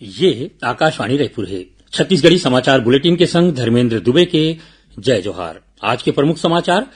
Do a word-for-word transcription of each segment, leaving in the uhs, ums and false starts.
ये आकाशवाणी रायपुर हे। छत्तीसगढ़ी समाचार बुलेटिन के संग धर्मेंद्र दुबे के जय जोहार। आज के प्रमुख समाचार।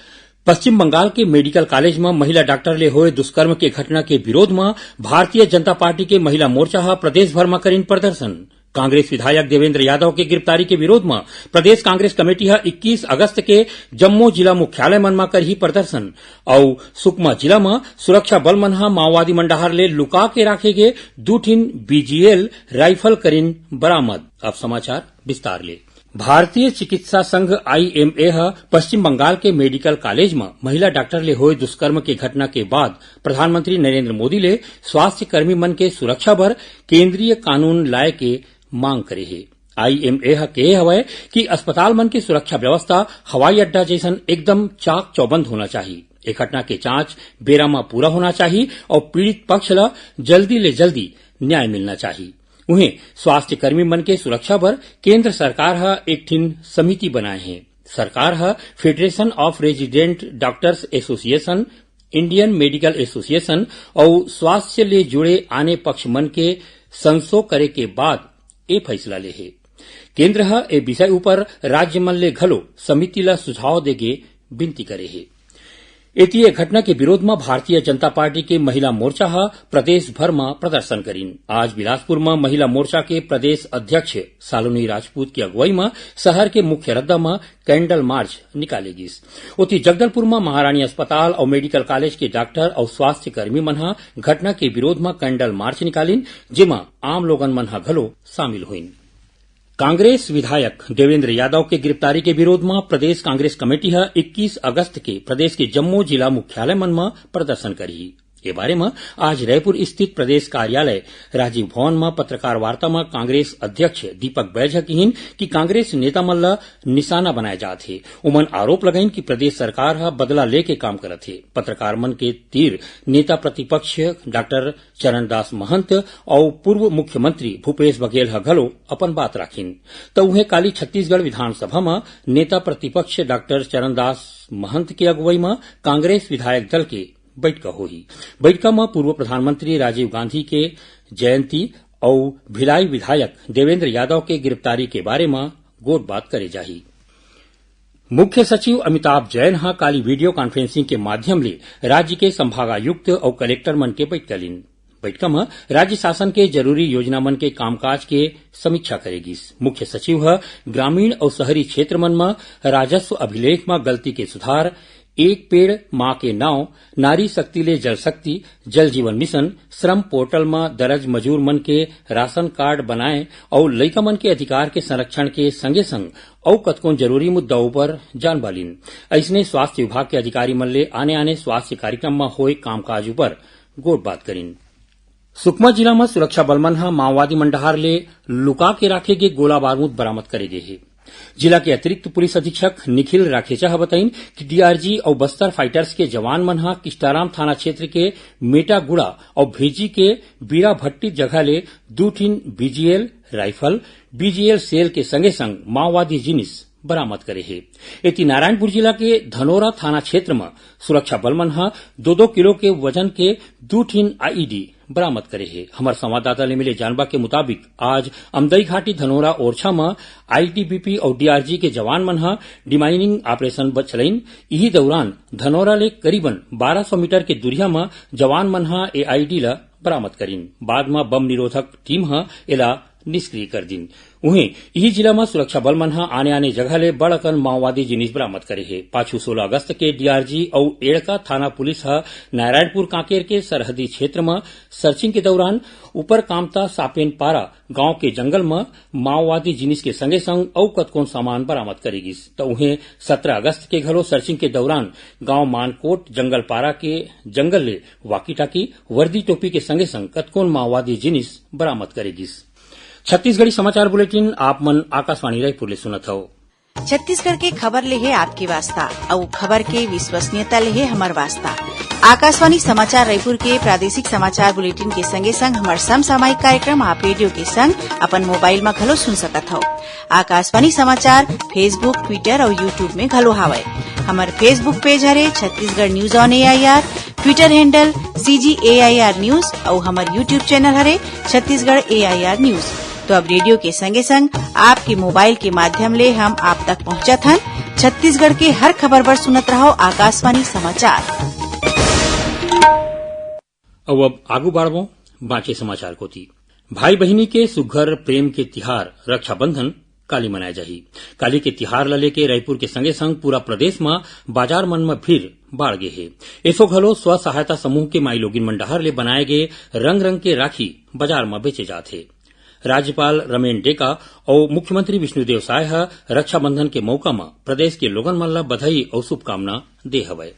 पश्चिम बंगाल के मेडिकल कॉलेज म महिला डॉक्टर ले होए दुष्कर्म के घटना के विरोध म भारतीय जनता पार्टी के महिला मोर्चा ह प्रदेश भर म करिन प्रदर्शन। कांग्रेस विधायक देवेंद्र यादव के गिरफ्तारी के विरोध म प्रदेश कांग्रेस कमेटी ह इक्कीस अगस्त के जम्मो जिला मुख्यालय मन म करही प्रदर्शन। अउ सुकमा जिला म सुरक्षा बल मन ह माओवादी मन डहार ले लुका के राखे गे दू ठिन बीजीएल राइफल करिन बरामद। अब समाचार विस्तार ले। भारतीय चिकित्सा संघ, आईएमए, ह पश्चिम बंगाल के मेडिकल कॉलेज म महिला डॉक्टर ले होए दुष्कर्म के घटना के बाद प्रधानमंत्री नरेंद्र मोदी ले स्वास्थ्य कर्मी मन के सुरक्षा बर केंद्रीय कानून लाए के मांग करे हे। आईएमए ह कहे हवय कि अस्पताल मन के सुरक्षा व्यवस्था हवाई अड्डा जैसन एकदम चाक चौबंद होना चाही। ए घटना के जांच बेरा म पूरा होना चाही अउ पीड़ित पक्ष ल जल्दी ले जल्दी न्याय मिलना चाही। उहें, स्वास्थ्य कर्मी मन के सुरक्षा बर केंद्र सरकार ह एक ठिन समिति बनाए हे। सरकार ह Federation of Resident Doctors Association, Indian medical association अउ स्वास्थ्य ले जुड़े आने पक्ष मन के संसो करे के बाद ए फैसला ले हे। केंद्र ह ए विषय उपर राज्य मन ले घलो समिति ल सुझाव देके विनती करे हे। एती, ए घटना के विरोध म भारतीय जनता पार्टी के महिला मोर्चा ह प्रदेश भर म प्रदर्शन करिन। आज बिलासपुर म महिला मोर्चा के प्रदेश अध्यक्ष सालोनी राजपूत के अगुवाई म शहर के मुख्य रद्दा म कैंडल मार्च निकाले गिस। ओती, जगदलपुर म महारानी अस्पताल अउ मेडिकल कॉलेज के डॉक्टर अउ स्वास्थ्य कर्मी मन ह घटना के विरोध म कैंडल मार्च निकालिन, जेमा आम लोगन मन ह घलो शामिल होइन। कांग्रेस विधायक देवेंद्र यादव के गिरफ्तारी के विरोध म प्रदेश कांग्रेस कमेटी ह इक्कीस अगस्त के प्रदेश के जम्मो जिला मुख्यालय मन म प्रदर्शन करही। ए बारे म आज रायपुर स्थित प्रदेश कार्यालय राजीव भवन म पत्रकार वार्ता म कांग्रेस अध्यक्ष दीपक बैज ह किहिन कि कांग्रेस नेता मन ल निशाना बनाए जात हे। उमन आरोप लगाइन कि प्रदेश सरकार ह बदला लेके काम करत हे। पत्रकार मन के तीर नेता प्रतिपक्ष डॉक्टर चरणदास महंत अउ पूर्व मुख्यमंत्री भूपेश बघेल ह घलो अपन बात राखिन। त उहें, काली छत्तीसगढ़ विधानसभा म नेता प्रतिपक्ष डॉक्टर चरणदास महंत के अगुवाई म कांग्रेस विधायक दल के बइठका होही। बइठका म पूर्व प्रधानमंत्री राजीव गांधी के जयंती अउ भिलाई विधायक देवेंद्र यादव के गिरफ्तारी के बारे म गोठबात करे जाही। मुख्य सचिव अमिताभ जैन ह काली वीडियो कॉन्फ्रेंसिंग के माध्यम ले राज्य के संभागायुक्त अउ कलेक्टर मन के बइठका लीन। बइठका म राज्य शासन के जरूरी योजना मन के कामकाज के समीक्षा करे गिस। मुख्य सचिव ह ग्रामीण अउ शहरी क्षेत्र मन म राजस्व अभिलेख म गलती के सुधार, एक पेड़ मां के नांव, नारी शक्ति ले जल शक्ति, जल जीवन मिशन, श्रम पोर्टल म दरज मजूर मन के राशन कार्ड बनाए अउ लइका मन के अधिकार के संरक्षण के संगे संग अउ कतकोन जरूरी मुद्दा उपर जानबा लीन। अइसने स्वास्थ्य विभाग के अधिकारी मन ले आने-आने स्वास्थ्य कार्यक्रम म होए कामकाज उपर गोठबात करिन। सुकमा जिला म सुरक्षा बल मन ह माओवादी मन डहार ले लुका के राखे गे गोला बारूद बरामद करे गे हे। जिला के अतिरिक्त पुलिस अधीक्षक निखिल राखेचा ह बताइन कि डीआरजी अउ बस्तर फाइटर्स के जवान मन ह किस्टाराम थाना क्षेत्र के मेटागुड़ा अउ भेजी के बीराभट्टी जगह ले दू ठिन बीजीएल राइफल, बीजीएल सेल के संगे संग माओवादी जिनिस बरामद करे हे। एती, नारायणपुर जिला के धनोरा थाना क्षेत्र म सुरक्षा बल मन ह दो दो किलो के वजन के दू ठिन आईईडी बरामद करे हे। हमर संवाददाता ले मिले जानबा के मुताबिक, आज अमदई घाटी धनोरा ओरछा म आईटीबीपी अउ डीआरजी के जवान मन ह डिमाइनिंग ऑपरेशन ब-, चलाइन। इही दौरान धनोरा ले करीबन बारह सौ मीटर के दूरिहा म जवान मन ह ए आईईडी ल बरामद करिन। बाद म बम निरोधक टीम ह एला निष्क्रिय कर दिन। उहें, इही जिला म सुरक्षा बल मन ह आने-आने जगह ले बड़ अकन माओवादी जिनिस बरामद करे हे। पाछू सोलह अगस्त के डीआरजी अउ एड़का थाना पुलिस ह नारायणपुर कांकेर के सरहदी क्षेत्र म सर्चिंग के दौरान ऊपर कामता सापेन पारा गांव के जंगल म माओवादी जिनिस के संगे संग अउ कतकोन सामान बरामद करे गिस। त उहें, सत्रह अगस्त के घलो सर्चिंग के दौरान गांव मानकोट जंगलपारा के जंगल ले वॉकी टाकी, वर्दी टोपी के संगे संग कतकोन माओवादी जिनिस बरामद करे गिस। छत्तीसगढ़ी समाचार बुलेटिन आप मन आकाशवाणी रायपुर ले सुनत हव। छत्तीसगढ़ के खबर ले हे आपके वास्ता, अउ खबर के विश्वसनीयता ले हे हमर वास्ता। आकाशवाणी समाचार रायपुर के प्रादेशिक समाचार बुलेटिन के संगे संग हमर समसामयिक कार्यक्रम आप रेडियो के संग अपन मोबाइल म घलो सुन सकत हव। आकाशवाणी समाचार Facebook, Twitter अउ YouTube में घलो हावय। हमर Facebook पेज हरे Chhattisgarh news on AIR, Twitter handle CG AIR news अउ हमर YouTube चैनल हरे छत्तीसगढ़ एआईआर न्यूज। तो अब रेडियो के संगे संग आपके मोबाइल के माध्यम ले हम आप तक पहुंचत हन। छत्तीसगढ़ के हर खबर बर सुनत रहो आकाशवाणी समाचार। अउ अब आगू बाढ़बो बांचे समाचार कोती। भाई बहिनी के सुघर प्रेम के तिहार रक्षाबंधन काली मनाए जाही। काली के तिहार ल लेके रायपुर के संगे संग पूरा प्रदेश म बाजार मन म भीड़ बाढ़ गे हे। एसो घलो स्व सहायता समूह के माईलोगिन मन डहार ले बनाए गे रंग रंग के राखी बाजार म बेचे जात हे। राज्यपाल रमेन डेका अउ मुख्यमंत्री विष्णुदेव साय ह रक्षाबंधन के मउका म प्रदेश के लोगन मन ल बधाई अउ शुभकामना दे हवय।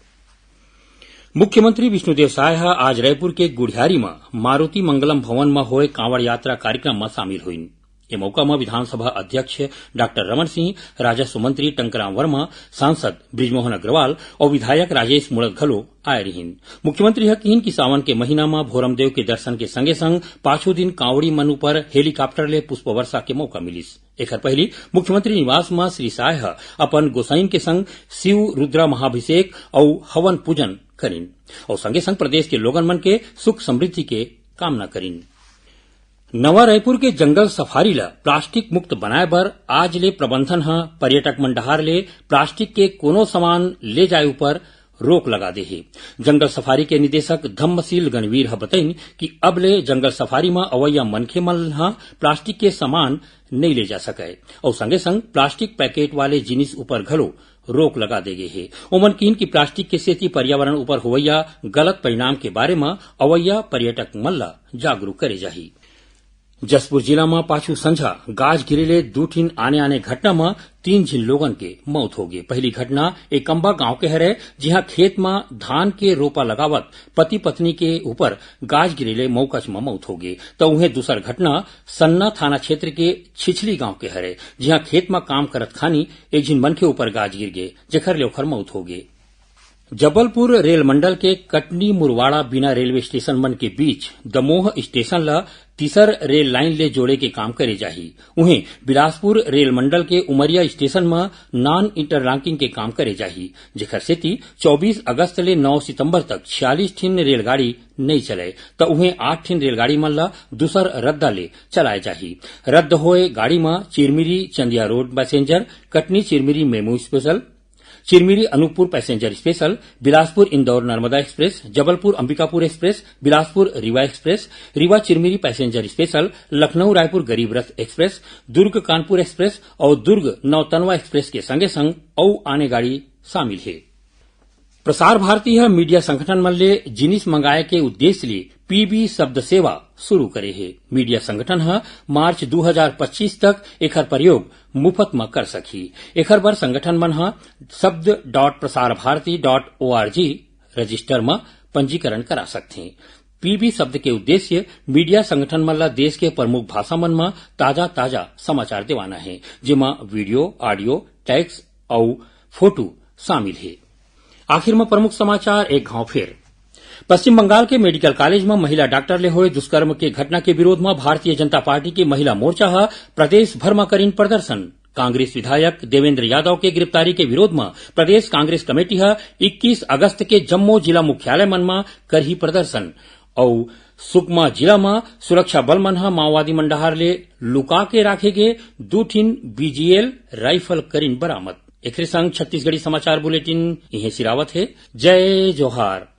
मुख्यमंत्री विष्णुदेव साय ह आज रायपुर के गुढ़ियारी म मारुति मंगलम भवन म होय कांवड़ यात्रा कार्यक्रम म शामिल होइन। ए मउका म विधानसभा अध्यक्ष डॉक्टर रमन सिंह, राजस्व मंत्री टंकराम वर्मा, सांसद बृजमोहन अग्रवाल अउ विधायक राजेश मूणत घलो आए रिहीन। मुख्यमंत्री ह किहीन कि सावन के महीना म भोरमदेव के दर्शन के संगे संग पाछू दिन कांवड़ी मन ऊपर हेलीकॉप्टर ले पुष्प वर्षा के मउका मिलिस। एखर पहिली मुख्यमंत्री निवास म श्री साय ह अपन गोसाइन के संग शिव रुद्रा महाभिषेक अउ हवन पूजन करिन अउ संगे संग प्रदेश के लोगन मन के सुख समृद्धि के कामना करिन। नवा रायपुर के जंगल सफारी ल प्लास्टिक मुक्त बनाए बर आज ले प्रबंधन ह पर्यटक मन डहार ले प्लास्टिक के कोनो सामान ले जाए ऊपर रोक लगा दे हे। जंगल सफारी के निदेशक धम्मशील गणवीर ह बतइन कि अब ले जंगल सफारी म अवइया मनखे मन ह प्लास्टिक के सामान नइ ले जा सकय अउ संगे संग प्लास्टिक पैकेट वाले जिनिस ऊपर घलो रोक लगा दे गे हे। ओमन किहीन कि प्लास्टिक के सेती पर्यावरण ऊपर होवइया गलत परिणाम के बारे म अवइया पर्यटक मन ल जागरूक करे जाही। जशपुर जिला म पाछू संझा गाज गिरे ले दू ठिन आने-आने घटना म तीन झिन लोगन के मौत होगे। पहिली घटना एकम्बा गांव के हरय, जिहां खेत म धान के रोपा लगावत पति-पत्नी के ऊपर गाज गिरे ले मौकच म मौत होगे। त उहें दूसर घटना सन्ना थाना क्षेत्र के छिछली गांव के हरय, जिहां खेत म काम करत खानी एक झिन मनखे ऊपर गाज गिर गे, जेखर ले ओखर मौत होगे। जबलपुर रेल मंडल के कटनी मुरवाड़ा बिना रेलवे स्टेशन मन के बीच दमोह स्टेशन ल तीसर रेल लाइन ले जोड़े के काम करे जाही। उहें, बिलासपुर रेल मंडल के उमरिया स्टेशन म नॉन इंटरलॉकिंग के काम करे जाही, जेखर सेती चौबीस अगस्त ले नौ सितंबर तक छियालीस ठिन रेलगाड़ी नइ चलय, त उहें आठ ठिन रेलगाड़ी मन ल दूसर रद्दा ले चलाए जाही। रद्द होए गाड़ी म Chirmiri Chandia road passenger, Katni Chirmiri MEMU special, Chirmiri Anuppur passenger special, Bilaspur Indore Narmada express, Jabalpur Ambikapur express, Bilaspur Rewa express, Rewa Chirmiri passenger special, Lucknow Raipur Garib Rath express, Durg Kanpur express अउ दुर्ग नौतनवा एक्सप्रेस के संगे संग अउ आने गाड़ी शामिल हे। प्रसार भारती ह मीडिया संगठन मन ले जिनिस मंगाए के उद्देश्य ले पीबी शब्द सेवा शुरू करे हे। मीडिया संगठन ह मार्च दू हजार पच्चीस तक एखर प्रयोग मुफत म कर सकही। एखर बर संगठन मन ह शब्द dot Prasar Bharati dot ORG register म पंजीकरण करा सकथे। पीबी शब्द के उद्देश्य मीडिया संगठन मन ल देश के प्रमुख भाषा मन म ताजा-ताजा समाचार देवाना हे, जेमा वीडियो, ऑडियो, टेक्स्ट अउ फोटो शामिल हे। आखिर म प्रमुख समाचार एक घांव फेर। पश्चिम बंगाल के मेडिकल कॉलेज म महिला डॉक्टर ले होए दुष्कर्म के घटना के विरोध म भारतीय जनता पार्टी के महिला मोर्चा ह प्रदेश भर म करिन प्रदर्शन। कांग्रेस विधायक देवेंद्र यादव के गिरफ्तारी के विरोध म प्रदेश कांग्रेस कमेटी ह इक्कीस अगस्त के जम्मो जिला मुख्यालय मन म करही प्रदर्शन। अउ सुकमा जिला म सुरक्षा बल मन ह माओवादी मन डहार ले लुका के राखे गे दू ठिन बीजीएल राइफल करिन बरामद। एखरे संग छत्तीसगढ़ी समाचार बुलेटिन इहें सिरावत हे। जय जोहार।